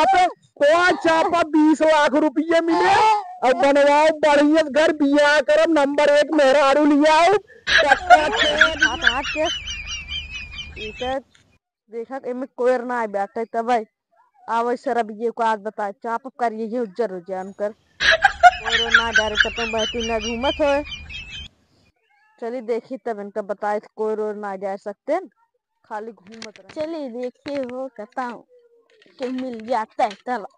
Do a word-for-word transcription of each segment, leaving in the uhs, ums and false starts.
तो चापा बीस लाख रुपये मिले, अब बनवाओ बढ़िया घर, बियाह करब, नंबर एक मेहरारू लियाओ। कक्का चोद। हाथ, हाथ के। ई तो देखा, एमे कोयर ना आए बाटे, तब आए। आवे सर, अब ये को आज बताए, चाप करिए, ये उज्जर हो जाए उनकर। कोयर ना डारे, तब तो बहती ना घूमत होए। चली देखी, तब इनका बताए, कोयर ना डार सकते हैं, खाली घूमत रहे। चली देखिए हो, कहता हूँ कि मिल जाता है, चलो।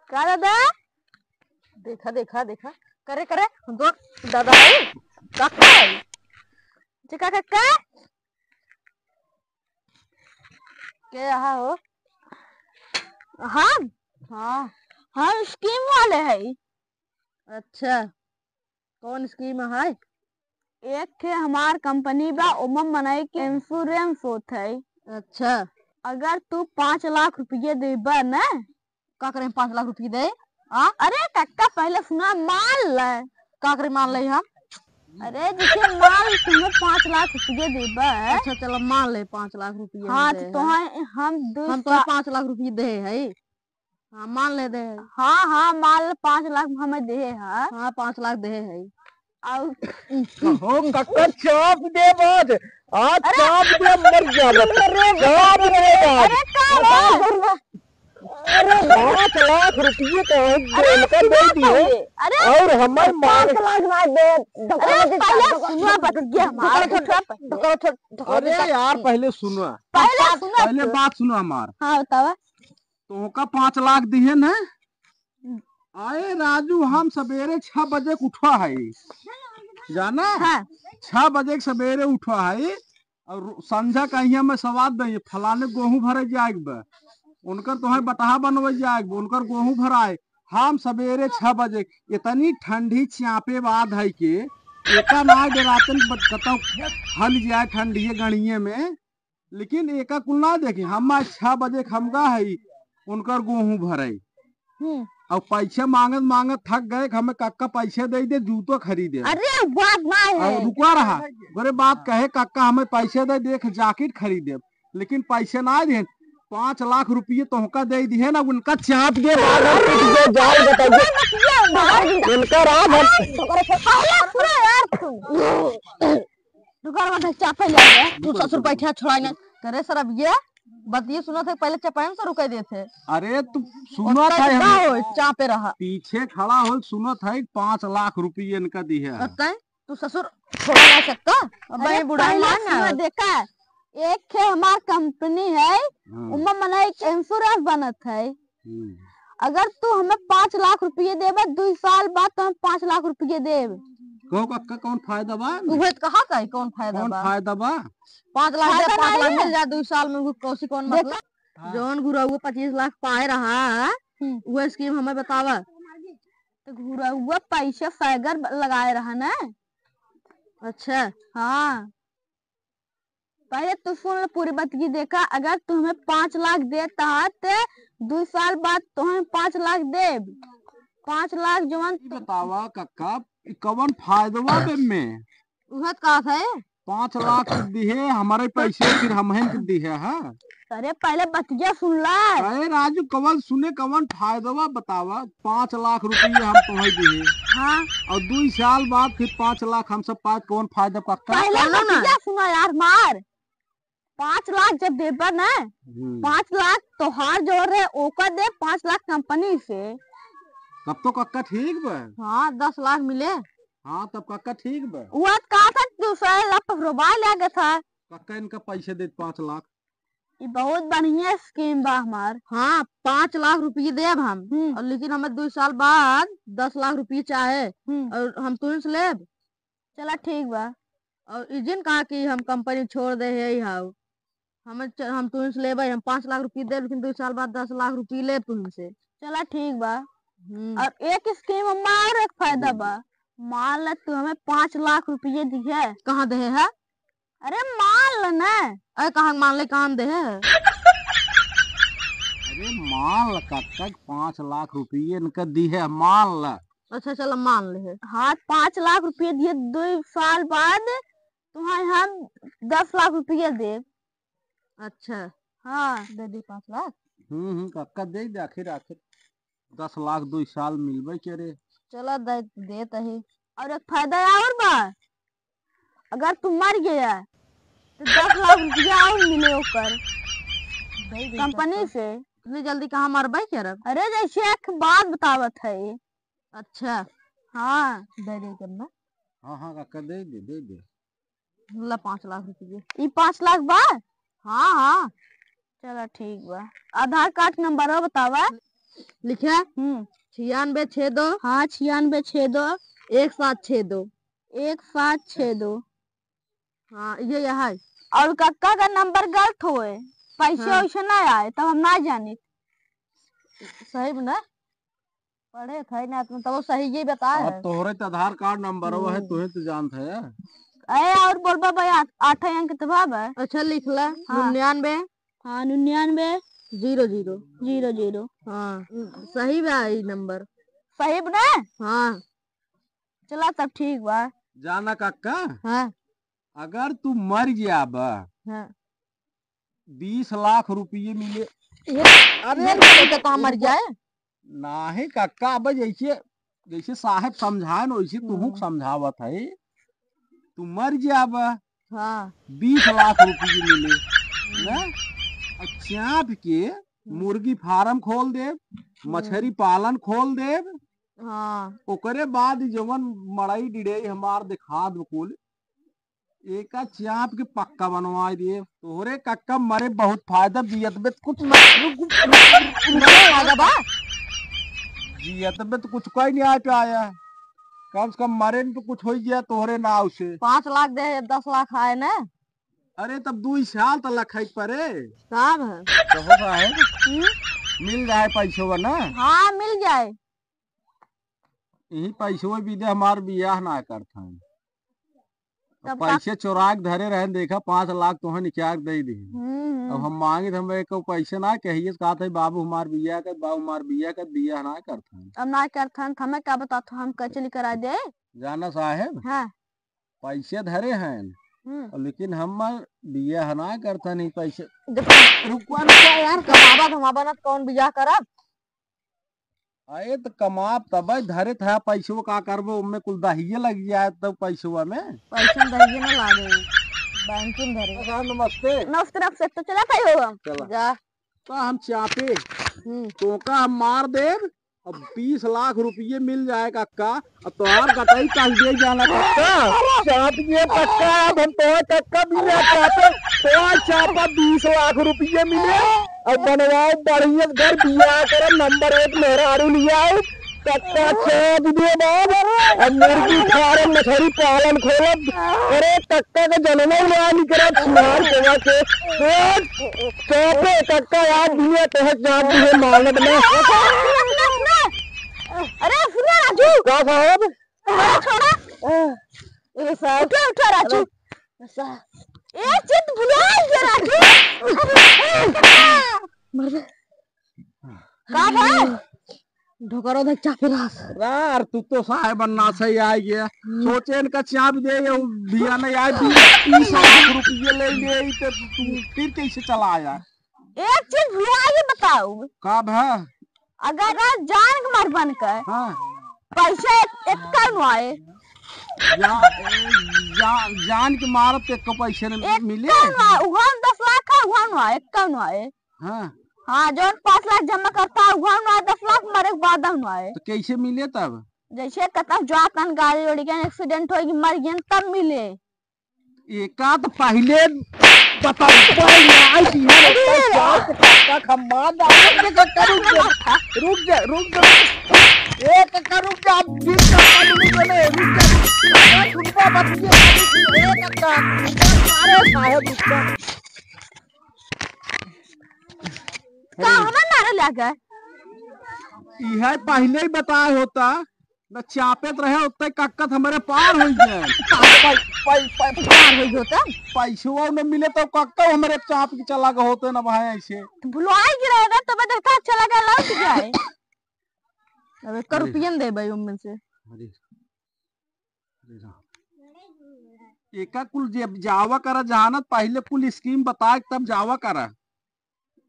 का दादा? देखा, देखा, देखा। करे, करे, दो दादा है, काका है। जी, का काका? के यहाँ हो? हम? हाँ। हम scheme वाले है। अच्छा। कौन scheme है? एक ठे हमार company बा, ओमा मनई के insurance होत है। अच्छा। अगर तू पाँच लाख रुपये देबा न। का करे पाँच लाख रुपये दे? आ? अरे कक्का, पहले सुना, मान ले। का करे मान ले हम? अरे जैसे मान ले, तुम्हें पाँच लाख रुपये देबा। अच्छा, चलो मान ले, पाँच लाख रुपये हाँ, दे तो हैं। तोहे हम दो हम तो पाँच लाख रुपये दे है। हाँ, मान ले दे है। हाँ, हाँ, मान ले, पाँच लाख हमें दे है। हाँ, पाँच लाख दे है। आउ हो कक्का, चाप दे बाज। आज अरे! चाप दे, मर जाबे। अरे! चाप दे बाज। अरे, का हो? अरे, पाँच लाख रुपये का है, अरे, इनका दे दिए। अरे! और हमार मान पाँच लाख ना दे, अरे, पहले सुनो, बतिया हमार, दुकान उठा पे। दुकान उठा, दुकान अरे उठा। यार, पहले सुनो। पहले सुनो। पहले बात सुनो हमार। हाँ, बतावा। तोहका पाँच लाख दिहे न। आए राजू, हम सबेरे छह बजे के उठा है, जाना? हाँ। छह बजे के सबेरे उठा है और संझा का हियाँ में सवाद दे, फलाने गोहूँ भरे जाए के बा, उनकर तोहे बटहा बनवे जाए के बा, उनकर गोहूँ भराए। हम सबेरे छह बजे, इतनी ठंडी चापे बाद है के एका ना डरातन बट-, कतौ हल जाए ठंडिये गणिये में। लेकिन एका कुल ना देखी, हम आज छह बजे के हम गा हई, उनकर गोहूँ भरई। हम्म। और पैसे मांगत मांगत थक गए कि हमें कक्का पैसे दे दे, जूतो खरीदे। अरे, बात ना है। और रुका रहा, गोरे बात कहे, "कक्का हमें पैसे दे दे, एक जैकेट खरीदे।" लेकिन पैसे ना दे, पाँच लाख रुपये तोहका दे दिए ना, उनका चाप दे, मार, मार, पीट दे, जान बताइए। ये मार। इनका राम हम पहले सुनो यार तुम। दुकान में से चापे ले आ गया। तू ससुर बैठा छोड़ा ना। करे सर, अब ये बतिये सुनत है, पहले चपाइन से रुके देते। अरे तू सुनत है, का हम हो, चापे रहा। पीछे खड़ा हो, सुनत है, पाँच लाख रुपये इनका दी है। तब तय तू ससुर छोड़ा ना सकता। अब अरे ये बुढ़ा पहले मान ना। सुना देखा, एक ठे हमार कंपनी है, हाँ। उमा मना एक insurance बनत है। हम्म। अगर तू हमें पाँच लाख रुपये देबे, दुई साल बाद तो हम पाँच लाख रुपये देब। कहो कक्का, कौन फायदा बा? उहे तो कहा का है, कौन फायदा कौन बा? फायदा बा? पाँच लाख दे, फायदा पाँच लाख नहीं है। मिल जाए दुई साल में, वो कौसी कौन देखा? मतलब? हाँ। जौन घुरौआ पच्चीस लाख पाए रहा, हम्म। वो scheme हमें बतावा। तो घुरौआ पैसा सैगर ब-, लगाए रहा ना। अच्छा। हाँ। पहले तू सुन ले पूरी बात की, देखा, अगर तू हमें पाँच लाख देता है, ते दो साल बाद तोहे पाँच लाख देब। पाँच लाख जवन ई बतावा कक्का, ई कवन फायदवा बे में? उहे तो कहत है। पाँच लाख दिहे, हमारे पैसे फिर हमहन के दिहे, हाँ? अरे पहले बतिया सुन ला। अरे राजू, कवन सुने, कवन फायदवा बतावा? पाँच लाख रुपये हम तुम्हें दिहे। हाँ। और दो साल बाद फिर पाँच लाख हम सब पाए, कौन फायदा कक्का? पहले सुनो ना। बतिया सुना यार मार। पाँच लाख जब देबा ना, हम्म। पाँच लाख तोहार जो रहे, ओकर दे, पाँच लाख कंपनी से। तब तो कक्का ठीक बा। हाँ, दस लाख मिले। हाँ, तब कक्का ठीक बा। वो कहा था, दूसरा लप रोबाई लगे था। कक्का इनका पैसे दे पाँच लाख। ये बहुत बढ़िया scheme बा हमार। हाँ, पाँच लाख रुपये देब हम। हम्म। और लेकिन हमें दो साल बाद दस लाख रुपये चाहे। हम्म। और हम तुमसे लेब। चला ठीक बा। और ई जिन कहा कि हम कंपनी छोड़ दे है, हाउ। हमें च-, हम तुमसे लेबे, हम पाँच लाख रुपये देब, लेकिन दो साल बाद दस लाख रुपये लेब तुमसे। चला ठीक बा। हम्म। और एक scheme में और एक फायदा बा। मान ले तू हमें पाँच लाख रुपये दिहे। कहाँ दे है? अरे मान ले ना। अरे कहाँ मान ले, कहाँ दे है? अरे मान ल कक्का, पाँच लाख रुपये इनका दिहे, मान ल। अच्छा चलो मान ले है। हाँ, पाँच लाख रुपये दिहे, दो साल बाद तुम्हें हम दस लाख रुपये देब। अच्छा। हाँ, दे दे पाँच लाख। हम्म, हम्म, कक्का दे दे, आखिर, आखिर दस लाख दुइ साल मिलबे करे। चला दे, देत ही। और एक फायदा और बा, अगर तू मर गया तो दस लाख रुपया और मिले ओकर दे दे कंपनी से। इतनी जल्दी कहाँ मरबे करब? अरे, जैसे एक बात बतावत है। अच्छा। हाँ। दे दे करना। हाँ, हाँ, कक्का दे दे, दे दे। ला पाँच लाख रुपये। ई पाँच लाख बा? हाँ, हाँ। चला ठीक बा। आधार कार्ड नंबर बतावा। लिखे? हम्म। छियानबे छः दो। हाँ, छियानबे छः दो। एक सात छः दो। एक सात छः दो। हाँ, ये, ये है। और कक्का का नंबर गलत होए, पैसे हाँ। वैसे ना आए, तब हम ना जानी। सही में ना? पढ़े थे ना, तुम तब सही ये बताए अब है। तोहरे तो आधार कार्ड नंबर वो है, हम्म। तुहे तो जानत है। ए, और बोलबा भाई, आठ, आठ अंक तो बा बा। अच्छा, लिख ला। हाँ। निन्यानवे। हाँ, निन्यानवे। जीरो जीरो। जीरो जीरो। हाँ, सही बा ई नंबर। सही बा ना? हाँ। चला, तब ठीक बा। जाना कक्का, हाँ। अगर तू मर जाबा, हाँ। बीस लाख रुपये मिले। ये अरे मर जाए तो कहाँ मर जाए? नाहीं कक्का, अब जैसे, जैसे साहेब समझाए न, वैसे तुहूँ हम्म। समझावत है। तू मर जाबा, हाँ। बीस लाख रुपये मिले, ना? और चाप के हम्म। मुर्गी फार्म खोल देब, हम्म। मछरी पालन खोल देब। हाँ। ओकरे बाद जवन मड़ई डिड़ई हमार दिखा दे कुल, एका चाप के पक्का बनवाई दे। तोहरे कक्का मरे बहुत फायदा, जियत में कुछ ना, रुक, रुक, रुक, रुक, रुक, फायदा बा? जियत में तो कुछ कोई नहीं आ पाया, कम से कम मरे में तो कुछ हो गया तोहरे नाव से। पाँच लाख दे, दस लाख आए ना। अरे तब दुई साल तो लखाई परे। काम है। कहो साहेब, हम्म? मिल जाए पैसवा ना? हाँ, मिल जाए। यही पैसवा बिना हमार बियाह ना करत हन। तब का पैसे चोरा के धरे रहन, देखा पाँच लाख तोहे निकाल के दे दी। हम्म, हम्म। अब हम मांगे तो हम एक पैसे ना कहिए, कहत है, "बाबू हमार बियाह कर, बाबू हमार बियाह कर", बियाह ना करत हन। अब ना करत हन, तो हमें का बता, तो हम कैसे लेकर आ दे? जाना साहेब, हाँ। पैसे धरे हैं, हम्म। और लेकिन हम बियाह ना करत हन, नहीं पैसे। जब रुकवा, रुकवा यार, कमाबा धमाबा ना तो कौन बियाह करब? अरे तो कमाब तबे धरे था, पैसो का करबो, ओमे कुल दहिए लग जाए तब पैसवा में। पैसा में दहिए ना लागे, बैंक में धरे। साहब नमस्ते। नमस्ते, नमस्ते, तो चला था हो हम। चला। जा। तो हम चापे, हम्म। तोका हम मार देब, अब बीस लाख रुपये मिल जाए कक्का, अब तोहार गटई कस दे जाना कक्का। चाप ये कक्का, अब हम तोहार कक्का भी ना चापे, तोहार चापा बीस लाख रुपये मिले, अब बनवाओ बढ़िया घर, बियाह करब, नंबर एक मेहरारू लियाओ, कक्का चाप दे बाब, अब मुर्गी फार्म, मछरी पालन खोलब, अरे कक्का के जनमो ना निकरा, सुनार केवा के, ए, चापे कक्का, आज दुनिया तोहे चाप दिए मानब ना। अरे सुनो राजू। का साहब? अरे छोड़ा। ए साहब। उठो, उठो राजू। अरे। ए चित भुला गया राजू। मर दे। का भाई? ढोकरो देख चापे रास। यार, तू तो साहेब अन्ना से ही आ गया। हम्म। सोचे इनका चाप दे, ये भैया ने यार बीस, तीस लाख रुपये ले लिए, तो तू फिर कैसे चला आया? एक चीज भुला के बताओ। का भा? अगर जान के मार बन के हाँ। पैसे एक, एक कौन आए? जा-, जा-, जान के मारत तो एक पैसे न एक मिले। कौन आए? उहाँ दस लाख है, उहाँ आए, एक कौन आए? हाँ। हाँ, जौन पाँच लाख जमा करता है, उहाँ ना दस लाख मरे के बाद हम ना आए। तो कैसे मिले तब? जैसे कतौ जात हन, गाड़ी उड़ी के accident होई कि मर गए, तब मिले। एका तो पहिले बताओ, पहिले आई कि यार, अरे! एका जात पक्का खम्मा डाल दे, रुक जा, रुक जा, रुक जा। ए, कक्का, रुक जा, अब बीच का पानी नहीं बने, रुक जा, रुक जा। ए, सुनबा बात ये, ए, कक्का, अरे, साहेब, रुक जा। का हमें मारे लागे? इहे पहिले ही बताए होता, न चापत रहे, उत्ते कक्कत हमरे पार हो गए। पै-, पै-, पै-, पार हो होता? पैसवा न मिले तो कक्का हमरे चाप के चला गए होते न भाई ऐसे। भुलवाई गिरेगा तो मैं देखता चला गया लौट जाए। अब एक अरे। रुपयन दे भाई उनमें से। अरे। अरे राम। एका कुल जे जावा करा जहानत, पहिले कुल scheme बताए तब जावा करा।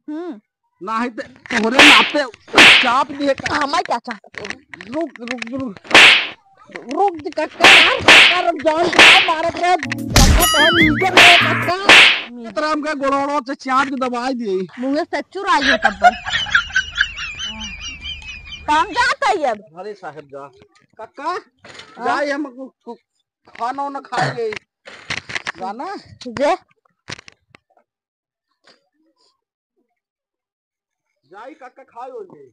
हम्म। नाही ते तोहरे नाते चाप दिए का। हमार चाचा। रुक, रुक, रुक। रुक दे कक्का, यार, कक्का, रुक, जान के मारत रहे। कक्का, तोहर नीचे में कक्का। तोहर हमका गोड़वा से चाप के दबाई दिए। मुँहे से चुराई हो तब। काम जात है अब। अरे साहब जा। कक्का, हाँ? जाए हम कु-, कु-, खाना वाना खा ले। जाना? जे। जाई कक्का खाए हो गए।